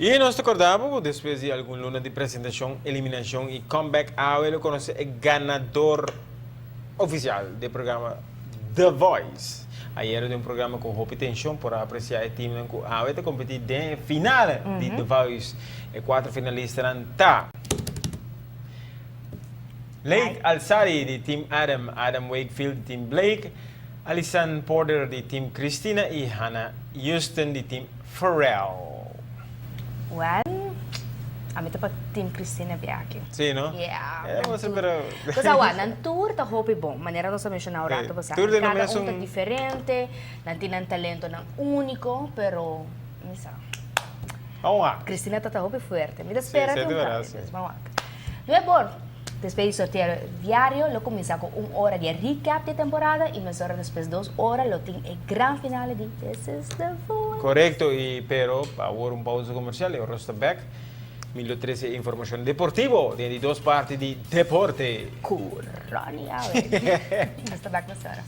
I nos ta kòrda bo ku despues di algun luna di presentashon, eliminashon i comeback awe lo konosé e ganador ofisial di e programa The Voice. Ayera den un programa ku hopi tenshon por a apresiá e teamnan ku awe ta kompetí den e final di The Voice. E kuater finalistanan ta. Lake Alsari di Team Adam, Adam Wakefield di Team Blake, Alisan Porter di Team Christina i Hannah Houston di Team Pharrell. Well, ami ta pa Team Christina biaki. Sí, no? Yeah. Eh, nan bo tur. Pero Pues awa, nan tur ta hopi bon, manera nos a menciona un rato pasá. Tur den nan Cada un ta mesun diferente, nan tin nan talentonan único, pero mi sa. Vamos wak. Christina ta ta hopi fuerte. Mi ta spera Sí, di sí, un de verdad, cambio, sí. dus vamos wak. Nueve or, despues di sorteo diario lo cuminsa cu un ora di e recap di e temporada y mesora despues 2 ora lo tin e gran finale di This is the Voice. Correcto, y pero awor un pausa comercial y ora nos ta back mi lo trece informacion deportivo den di dos parti di Deporte. Cu Ronnie Awe. Nos ta back mesora.